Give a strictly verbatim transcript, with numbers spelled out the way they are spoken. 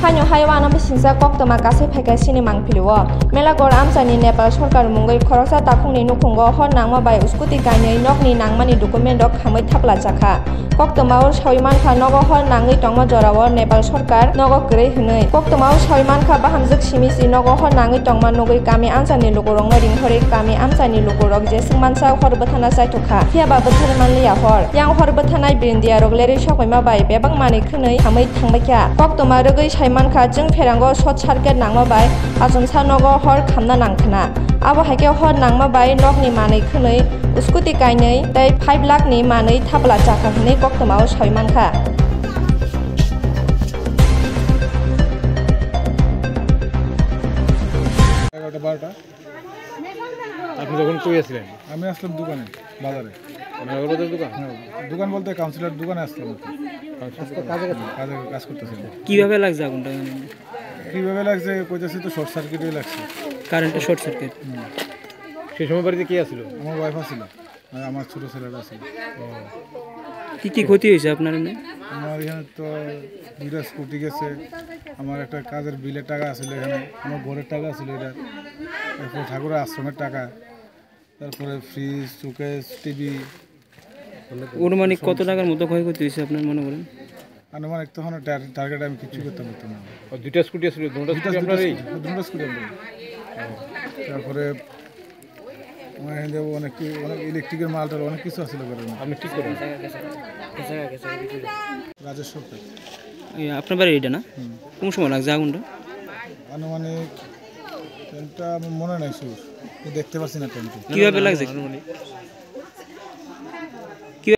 Haino hai uanamwi singcha koktwma kasai phaikha chini mangpilio. Melagor amchaini Nepal sorkar mungwi khoroksa takhukni nukhungo hor nangma bai scooty kainwi nokni nangmani document rok khamwi thapla chakha. Koktwmao sawi mankha nogo hor nangwi tongma jorao Nepal sorkar nogo kwrwi hwnwi. Koktwmao sawi mankha bahamjwk simi si nogo hor nangwi tongma nugwi kami amchaini lukurokno ringhorwi kami amchaini lukurok jeswk mansa hor bwthana chaithokha. Phiyaba bwthani manliya hor. Yang hor bwthanai brindiarok lerwi sokpaima bai bebak manwi khwnwi hamwi thangbaikha. Koktwma rwgwi sai mankha, chwng pherango short circuit nangma bai achomsa nogo hor khamna nangkhwna. Abo hai khe hor nangma bai nokni manwi khwnwi scooty kainwi tei five lakh ni manwi thapla chakha hwnwi koktwmao sawi mankha. এগারোটা বারোটা। আপনি তখন কই আছিলেন? আমি আসলাম দোকানে, বাজারে। মানে ওর বাজারে দোকান? হ্যাঁ, দোকান বলতে কাউন্সিলর দোকানে আসলাম আর কি। কাউন্সিলর দোকানে? কাজে, কাজে কাজ করতেছিলাম। কিভাবে লাগছে আগুনটা? কিভাবে লাগছে কইতেছি তো শর্ট সার্কিটই লাগছে। কারেন্টের শর্ট সার্কিট। হুম। সেই সময় বাড়িতে কে আছিল? আমার ওয়াইফ আছিল। আর আমার ছোট ছেলেটা আছে। কি কি ক্ষতি হয়েছে আপনার এনে? আমার এখানে তো দুইটা স্কুটি গেছে, আমার একটা কাজের বিলের টাকা আছিল এখানে, আমার ঘরের টাকা আছিল এটা, তারপরে ঠাকুরের আশ্রমের টাকা, তারপরে ফ্রিজ, শোকেস, টিভি। অনুমানিক কত টাকার মতো ক্ষয়ক্ষতি হয়েছে আপনার মনে করেন? আনুমানিক তখন টার-, টার্গেট আমি কিচ্ছু করতে পারতাম না। ও, দুইটা স্কুটি আছিল, দুটো দুইটা, স্কুটি দুইটা আপনারই? স্কুটি, দুটো স্কুটি আমার। তারপরে আমার এখানে অনেক কি-, অনেক ইলেকট্রিকের মাল টাল অনেক কিছু আছিল ঘরের মধ্যে। আপনি ঠিক করেন? রাজেশ সরকার। এই আপনার বাড়ি এটা না? হুম। কোন সময় লাগছে আগুনটা? আনুমানিক টাইমটা আমার মনে নাই শিওর, তো দেখতে পাচ্ছি না টাইমটা। কিভাবে লাগছে? আনুমানিক।